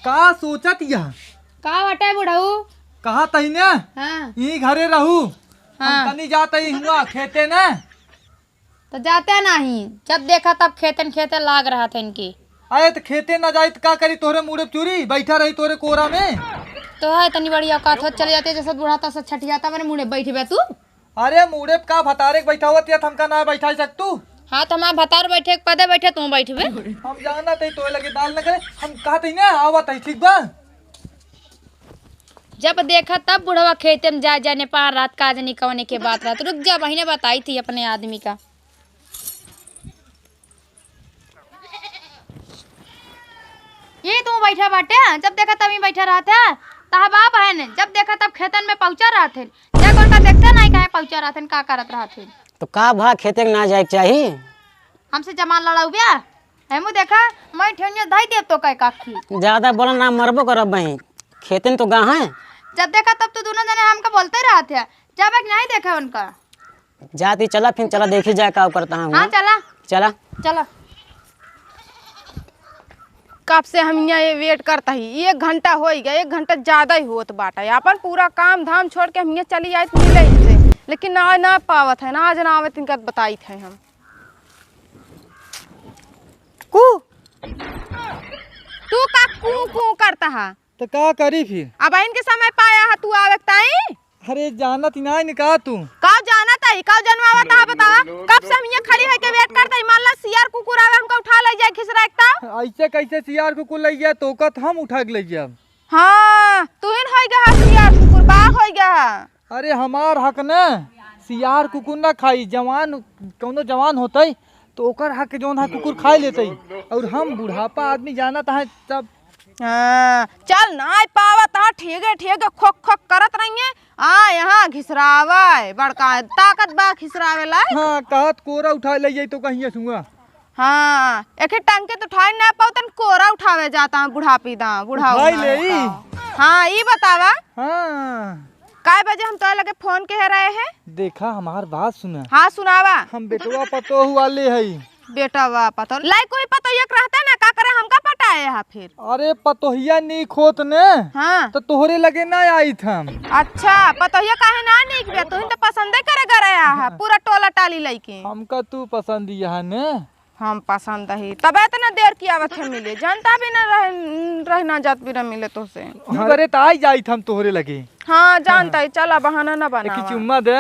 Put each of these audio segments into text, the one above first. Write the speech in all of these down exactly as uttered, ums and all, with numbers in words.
का सोचत यह? का बटे बुढ़ऊ? कहा तही ने? हाँ। ई घरे रहू। हाँ। हम तनी जात ही हुआ खेते ने। तो जाते नहीं, जब देखा तब खेतन खेते लाग रहा था इनकी। अरे तो खेते ना जाई तो का करी, तोहरे मुड़े चूरी बैठा रही तोहरे कोरा में। तो है तनी बड़ी औकात हो, चले जाते जैसे बूढ़ा तो छठियाता मेरे मुड़े बैठबे तू। अरे मुड़े का भतारे के बैठावत या, हमका ना बैठा सकतू। हाँ तो हमार भतार बैठे के पदे बैठे तू बैठबे। हम जाना तही तोहे लगे दाल न करे, हम कहते ही ना आवत ही, ठीक बा? जब देखा तब बुढ़वा खेते में जाए जाने पार रात का जनी कवने के बात रहत। रुक जा बहिने, बताई थी अपने आदमी का। ये तू बैठा बाटे, जब देखा तब ही बैठा रहत है। तहा बाप है ने, जब देखा तब खेतन में पहुंचा रहत है। जा गोल का देखते नहीं कहे पहुंचा रहत है, का करत रहत है। तो का भा खेते के ना जाए के चाही? हमसे जमान लड़ाऊ बे। हेमू देखा, मैं ठेनिया धई देब तो कह काखी। ज्यादा बोला ना, मरबो करब बहिन। खेतन तो गा है। जब देखा तब तो दोनों जने हमका बोलते रहत है। जब एक नहीं देखा उनका। जाती चला, फिर चला देखी जाए का करता हूँ। हाँ, चला। चला। चला। कब से हम यहाँ ये wait करता ही, एक घंटा हो ही गया, एक घंटा ज्यादा ही होत बाटा। अपन पूरा काम धाम छोड़ के हम यहाँ चली आई मिले इनसे, लेकिन ना, ना पावत है, ना आज ना आवत इनका बताई थे हम। कू, तू का कू कू करता है? तो का करी फिर? अब इनके समय पाया है तू आवे के ताई? अरे जानत ही नाई न का तू? का जानत है? का जनवावत है बतावा? कब से हम यहाँ खड़ी होके wait करत ही, मान ला सियार कुकुर आवे हमका उठा ले जाए खिसरा एक ता। ऐसे कैसे सियार कुकुर ले जाए? तो का तो हम उठा के ले जाए। हाँ, तू ही न होई गया सियार कुकुर, बाघ होई गया। अरे हमार हक न सियार कुकुर ना खाई, जवान कौनो जवान होतई तो ओकर हक जौन है कुकुर खाई लेतई, और हम बुढ़ापा आदमी जानत है तब। हाँ, चल नाई पावत है, ठेगे ठेगे खोक खोक करत रहिए। आ यहाँ घिसरावे बड़का ताकत बा घिसरावे लायक। हाँ, कहत कोरा उठा ले जाई तो कहिए सुआ। हाँ, एक ही टंकी तो उठाई ना पावतन, कोरा उठावे जाता है बुढ़ापी दा, बुढ़ाऊ उठाई ना लेई। होता। हाँ, ई बतावा। हाँ। काय बजे हम तोरे लगे फोन के रहे हैं? देखा, हमार बात सुना। हाँ, सुनावा। हम बेटवा पतोह वाले हई। बेटवा पतोह, लाई कोई पतोहिया के रहता ना, का करे हमका पटाए हा फिर? अरे, पतोहिया नीक होत ने, हाँ। तो तोहरे लगे ना आइत हम। अच्छा, पतोहिया काहे ना नीक बे? तुहिन तो पसंदे करे गए रहा है, पूरा टोला टाली लइके। हमका तू पसंद यहाँ ने। हम पसंद ही, तब इतना देर की आवत है मिले, जनता भी ना रह, रहना जात भी ना मिले तोसे। हाँ। अरे, तो आई जाइत हम तोहरे लगे। हाँ, जानता ही, चला बहाना ना एक ही बनावा। चुम्मा दे।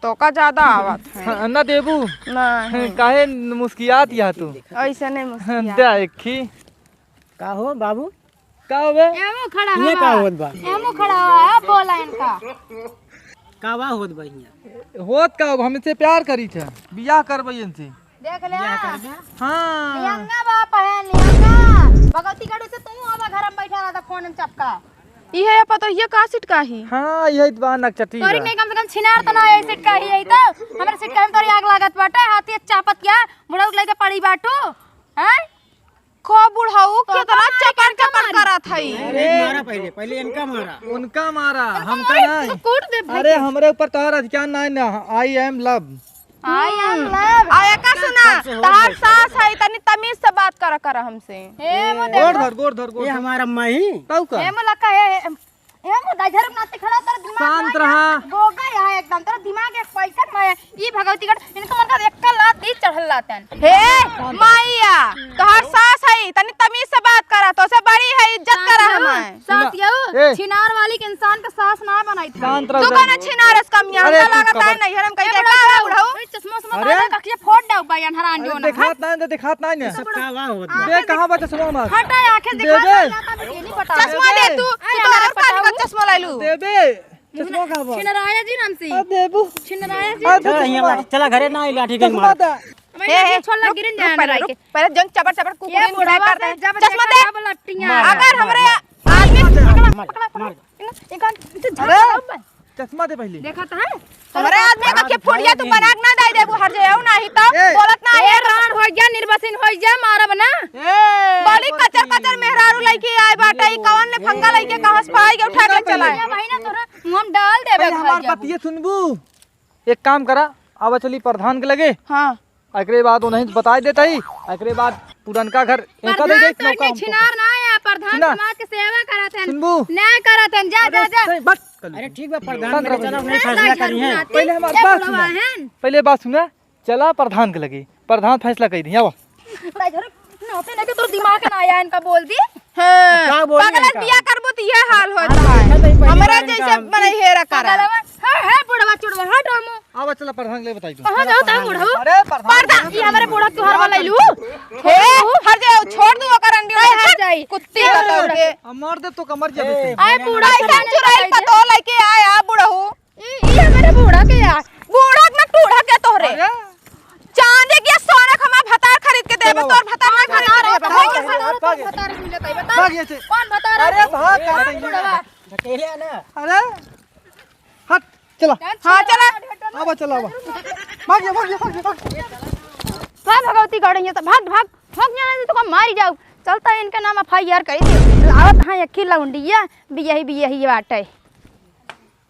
तो का ज्यादा आवत है। हाँ, ना देबू? नहीं। काहे मुस्कियात या तू? ऐसे नहीं हाँ, मुस्कियात। दे एक ही। का हो बाबू? का हो बे? एमो खड़ा ये हवा। का होत बा? एमो खड़ा हवा, अब बोला इनका। का बा होत बा हियां? होत का हो, हमसे प्यार करी थे, बियाह करबई इनसे। देख ले। बियाह करबे? हाँ। लियंगा बा पहन, लियंगा। भगवती गढ़ से तू आवा घर में बैठा रहा था, फोन में चपका। ई है पतोहिया का सिटकाही? हाँ, यही तो बा नकचटी तोरी बा। नहीं, कम से कम छिनार तो ना है सिटकाही, यही तो। हमरे सिटकाही में तोरी आग लागत बाटे, हाथी चापत क्या, बुढ़ऊ के लेके पड़ी बाटू, हैं? खो बुढ़ऊ, तो केतना का मारी, चपर केनका चपर मारी? करत हई। अरे, मारा पहले, पहले इनका मारा। उनका मारा, हमका अरे, नहीं। तो कूट दे भाई। अरे, हमरे ऊपर तोहर अधिकार नहीं ना, I am love। I am love। आ, एका सुना, कब से हो तोहार गए? सास है, तनी तमीज से बात करा, करा हमसे। ए, मो गोड़ देखो। धर, गोड़ धर, गोड़ ये धर। हमारा अम्मा ही। तऊ का? ए, मो लका, ए, ए, ए, मो दाई, झरक नाते खड़ा, तोर दिमाग शांत ना रहा। है। गोगा यहाँ एकदम, तोर दिमाग एक पैसा में है। ई भगवती गढ़, इनका मन का एक लात दी चढ़ल लातन। हे, माइया, तोहार सास है, तनी तमीज से बात करा, तोसे बड़ी है, इज्जत करा हमार। सास ना, यऊ, ए। छिनार वाली के इंसान का सास ना बनाई था। शांत रहो, तू कहना छिनार इस कम यहाँ अरे, का तू लागत है, कबर नहीं हरम कहीं ए, देखा है, बुढ़ऊ। ए, चश्मा उश्मा अरे। लगा के फोड़ डाउ भाई, अनहरान अरे, जो ना। दिखात ना, दिखात ना, ना। सब का वाह होत बा। दे, कहाँ बा चश्मा हमार? हटा, आंखें दे दिखा दे। ना, जाता भी नहीं पटा। चश्मा दे तू, अरे, तू तो हमारे और का पटाऊ। निकल चश्मा लाई लू। दे दे। चश्मा कहाँ बा? छिनराया जी नाम से। आ, देबू। छिनराया जी। आ, दे चला, चश्मा। हियाँ बा। चला, घरे ना आई, लाठी के चश्मा मार। दे। हमारे ए, ए, छोड़ लग रुक, गिरन रुक, जाए पहले हमारे रुक, के। पहले जौन चबर चबर कुकुर ये मुंह बुढ़वा का से जब चश्मा देखा दे। तब लट्टियाँ। मार, अगर मार, हमरे मार, आदमी मार, पकड़ा, मार, पकड़ा, मार। पकड़ा। इनका, इनका, इनका अरे, झाड़ दे। चश्मा दे पहले। देखा तो है? हमरे आदमी का के फोड़िया तू बना के ना दे देबू, हर जाओ ना ही तो ए। बोलत ना ए, है। रान हो गया, निर्वासिन हो गया, मारब ना। ए, बड़ी कचर कचर मेहरारू लइके आए बाटे, ई कौन ले फंगा लइके कहाँ से पाई के उठा के चला है? ये महीना तोरा मुंह में डाल देबे अरे, भाई हमार जाबू। बतिये सुनबू? एक काम करा, आवा चली प्रधान के लगे। हाँ। एकरे बाद उन्हें बताई देता ही, एकरे बाद पुरनका घर एंका दे प्रधान देत तो नौका इनके हमको। छिनार ना है, आप प्रधान सुना। समाज के सेवा करत हन। सुनबू? न्याय करत हन। जा, अरे, जा, जा। सही बात कर ली। अरे, ठीक बा, प्रधान शांत मेरे रहो। चलो, अपने फैसला करी हैं। पहले हमार ए बात बुढ़वा सुना। हन। पहले बात सुना। चला प्रधान के लगे, प्रधान फैसला कर दी। आवा। भाई, धरो, नौते नहीं तो तोर दिमाग ना आया, इनका बोल दी। हाँ, का बोली पगलन इनका? बिया करबो तो ये हाल होता है। हाँ, तो ये पहली हमरा बार इनका जैसे हम बने हेरा करा। पगलवा, हाँ, है बुढ़वा चुड़वा, हट हमू। आवा, चला प्रधान ले बताई तू। कहाँ जाओ ता बुढ़ऊ? अरे प्रधान, प्रधान, ये हमारे बूढ़ा त्योहार वाला लू। हे, हट जाओ, छोड़ दू ओकर अंडी, हट जाई। कुत्ती बताओ के। अब मार दे तो कमर जबे से। आए बूढ़ा ऐसा चुराई पतो लेके आए आ बुढ़ऊ। ई, ई हमरे बूढ़ा के यार। बूढ़ा के ना टूढ़ा के तोहरे। अरे। चांदी के सोना के हमार भतार खरीद के देबे, चलो। तोर भतार ना खरीद के देबे। भाग, भाग, भाग, भाग। भतार मिलत है, बता। भाग ये से। कौन भतार अरे है? भाग, का भाग, सही है? बुढ़वा। अकेले है ना? अरे। हट, चला। हाँ, चला। आवा, चला, आवा। भाग ये, भाग ये, भाग ये, भाग ये। भाग भगवती गढ़, यहाँ से भाग, भाग, भाग, यहाँ से तो मारी जाऊ। चलता है इनके नाम एफआईआर करी थी। लावत हाँ, एक ही लौंडिया, बियही, बियही बाटे।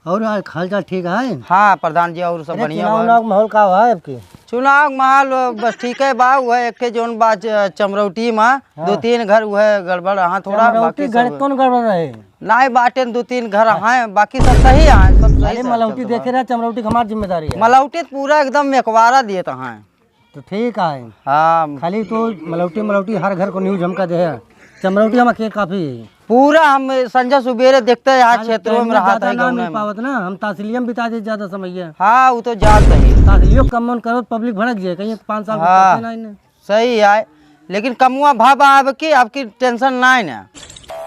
और हाल, हाल चाल ठीक है? हाँ प्रधान जी, और सब अरे, बढ़िया चुनाव बा। उनाव के माहौल का हुआ है आपके? चुनाव के माहौल बस ठीक है बा, वह एक के जौन बा च-, चमरौटी में हाँ। दो तीन घर वह गड़बड़ रहा थोड़ा, चमरौटी बाकी घर सब कौन गड़बड़ रहे? नाई बाटे, दो तीन घर हाँ। हैं, बाकी सब सही हैं, सब सही अरे से मलौटी चलत बा। देखे रहे, चमरौटी के हमार जिम्मेदारी है। मलौटी तो पूरा एकदम मेकवारा दिए तो हैं। तो ठीक है। हाँ। खाली तो मलौटी, मलौटी हर घर को न्यूज हमका दे है। चमरौटी हम अकेले काफी है। पूरा हम संझा सुबेरे देखते हैं, आज आज क्षेत्रों में टाइम रहा ज्यादा था ना गाँव मिल में। पावत ना, हम तहसीलिया में बिता दे ज्यादा समय है। हाँ, वो तो जात है। तहसीलियो कम मन करो, पब्लिक भड़क जाए, कहीं पाँच साल हाँ। करते ना इन्हें। सही है, लेकिन कमुआ भाव आब की, आपकी टेंशन ना है ना।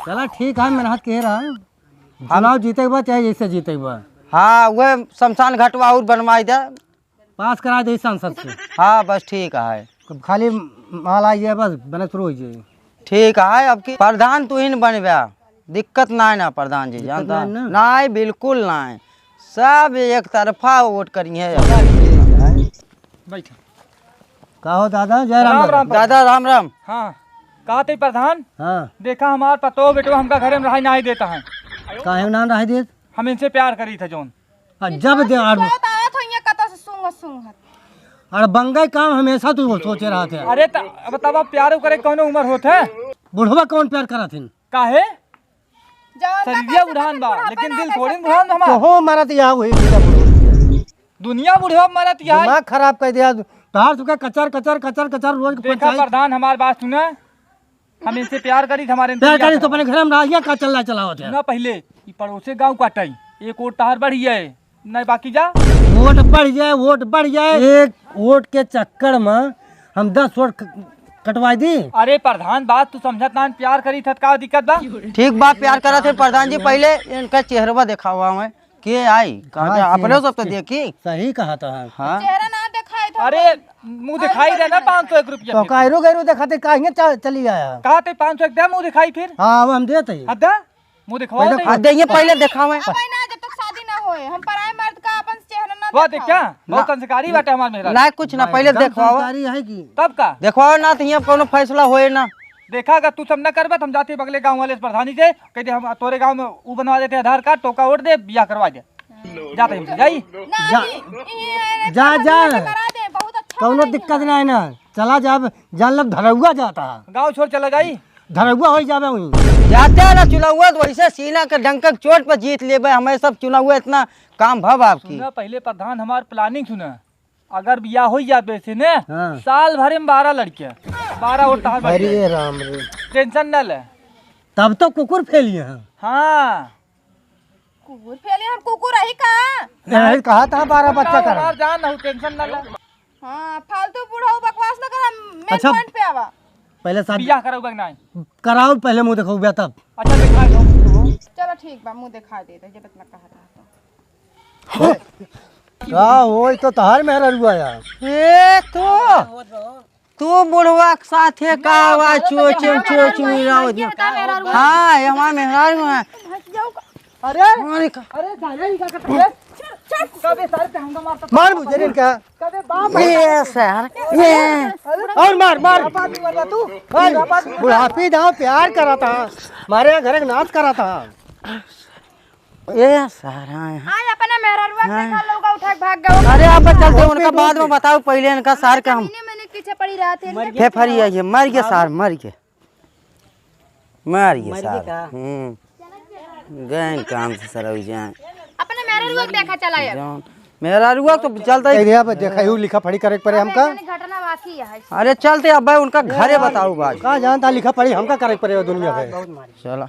चला ठीक है, मेहनत के रहा। हम चुनाव जीते के बाद चाहे जैसे जीते के बाद। हाँ, वह शमशान घाटवा और बनवाई दे। पास करा दे संसद से। हाँ, बस ठीक है। अब खाली माल आई है, बस बने शुरू हो जाए। ठीक है, अब की प्रधान तू ही न बनबे, दिक्कत ना है ना प्रधान जी, दिक्कत जानता ना है ना? ना है, बिल्कुल ना है, सब एक तरफा वोट करी है। बैठ। का हो दादा, जय राम राम दादा। राम। दादा राम राम। हाँ, का ते प्रधान? हाँ। देखा हमार पतो बेटो हमका घरे में रहाई नाही देता है। काहे ना रहाई देत? हम इनसे प्यार करी था जौन। आ, जब दे, अरे, सोत आवत होइए कतौ से सूंघत, सूंघत। अरे, बंगई काम हमेशा तू सोचे रहत है। अरे, त-, अब तब अब प्यार करे कौनो उम्र होत है? बुढ़वा कौन प्यार करत हिन? काहे? जौन शरीरिया का उड़ान बा, बुढ़ापा लेकिन ना दिल कर थोड़ी सकते। उड़ान हमार। तो हो मरत या वही बुढ़ा बुढ़ा। दुनिया बुढ़वा मरत या। दिमाग खराब कर दिया। तार सुखा कचर, कचर, कचर, कचर रोज के देखा पंचायत। प्रधान, हमार बात सुना। हम इनसे प्यार करी, हमारे प्यार इंतजार करी तो करा। अपने घर में रहिया, का चल रहा चलावत है। सुना पहले, ई पड़ोसे गाँव काटाई, एक वोट तहार बढ़ जाए, नहीं बाकी जा। वोट बढ़ जाए, वोट बढ़ जाए, एक वोट के चक्कर में हम दस वोट क-, कटवाई दी। अरे प्रधान, बात तू समझत ना, प्यार करी थत, का दिक्कत बा? ठीक बा, प्यार करत है प्रधान जी, पहले इनका चेहरवा देखावा हमें। के आई? कहाँ हाँ, के? अपने सब तो देखी। सही कहा था। हाँ। चेहरा ना दिखाई था। अरे, मुँह दिखाई देना, पाँच सौ एक रुपया तो फिर। कायरो गैरो दिखाते, काहे चा-, चली आया? कहा ते पाँच सौ एक दे, मुँह दिखाई फिर। हाँ, अब हम देते ही। हाँ, दे, मुँह दिखाओ पहले दे। हाँ, दे, ये पहले दिखावे। अब ना, जब तक शादी ना होए, हम पराए मर्द का अपन चेहरा ना वाह, देख दिखाओ। क्या? बहुत ना। संस्कारी बाटे हमार मेहरा। ना, कुछ ना, भाई, पहले एकदम दिखाओ। संस्कारी है कि? तब का? दिखाओ ना, तो यहाँ कोनो फैसला होए ना। देखा, अगर तू सब न करबे, तो हम जाते बगले गाँव वाले से प्रधानी से, कह दे, "हम तोरे गाँव में ऊ बनवा देते आधार कार्ड, टोका वोट दे, बियाह करवा दे।" जाते हम, जाई? नहीं, जा, ये, ये जा, जा। करा दे, बहुत अच्छा कौनो बना दिक्कत है। नहीं ना, चला जाब, जान लब धरौआ जाता है। गाँव छोड़ चला जाई? धरौआ हो जाबे वहीं। जाते ना चुनाव, तो वैसे सीना के डंक के चोट पर जीत लेबे, हमें सब चुनाव इतना काम भव आपकी। सुना, पहले प्रधान हमार planning सुना। अगर बियाह हो जाबे से ने, हाँ। साल भरे में बारह लड़के, बारह और तहार बन अरे जाए। राम रे। Tension न ले। तब तो कुकुर फेलिए हैं। हाँ। कुकुर फेलिए, हम कुकुर रही का? नहीं, कहा था बारह बच्चा करा। हमार जान हो, tension न ले। हाँ, फालतू बुढ़ऊ बकवास न कर, हम main अच्छा, point पे आवा। पहले शादी बियाह कराऊ बा कि नहीं? कराओ, पहले मुँह देखो बे तब। अच्छा, दिखा दो। चलो ठीक बा, मुँह दिखा दे, जब इतना कहा था तो। का हो, ई तो तहार मेहररुआ यार। ए, तू, तू बुढ़वा के साथे का आवाज चोच, चोच, चोच मिलावत है? हाँ, ये हमार मेहरारू है। अरे, अरे का, अरे, साले, ई का करत है? कबे सारे ते हमका मारता। मार मुझे इनका। कबे बाप ए, सर, ए। और मार, मार। बाप आदमी मरवा तू। भाई, बुढ़ापी दाव प्यार करा था, मारे घर के नाश करा था। ए सारा है। आज अपने मेहररुआ के हाँ। देखा, लौका उठा के भाग गयो। अरे, आप चलते, उनका बाद में बताओ, पहले इनका सार का हम। महीने, महीने पीछे पड़ी रहत है। फेफरी है ये, मर गया सार, मर गया। मारिए मारिए सार। का? हम्म। गए काम से सरऊ जाए। अपने मेहरारुआ के देखा चला यार। जौन मेहरारुआ तो चलता ही। ए, अब देखा, यू लिखा पढ़ी करे के पड़े हमका। अरे, तनी घटना बाकी है। अरे, चलते अब भाई उनका घरे बताऊ भाई। का जानता लिखा पढ़ी हमका करे के पड़े दुनिया में। बहुत मारी। चला।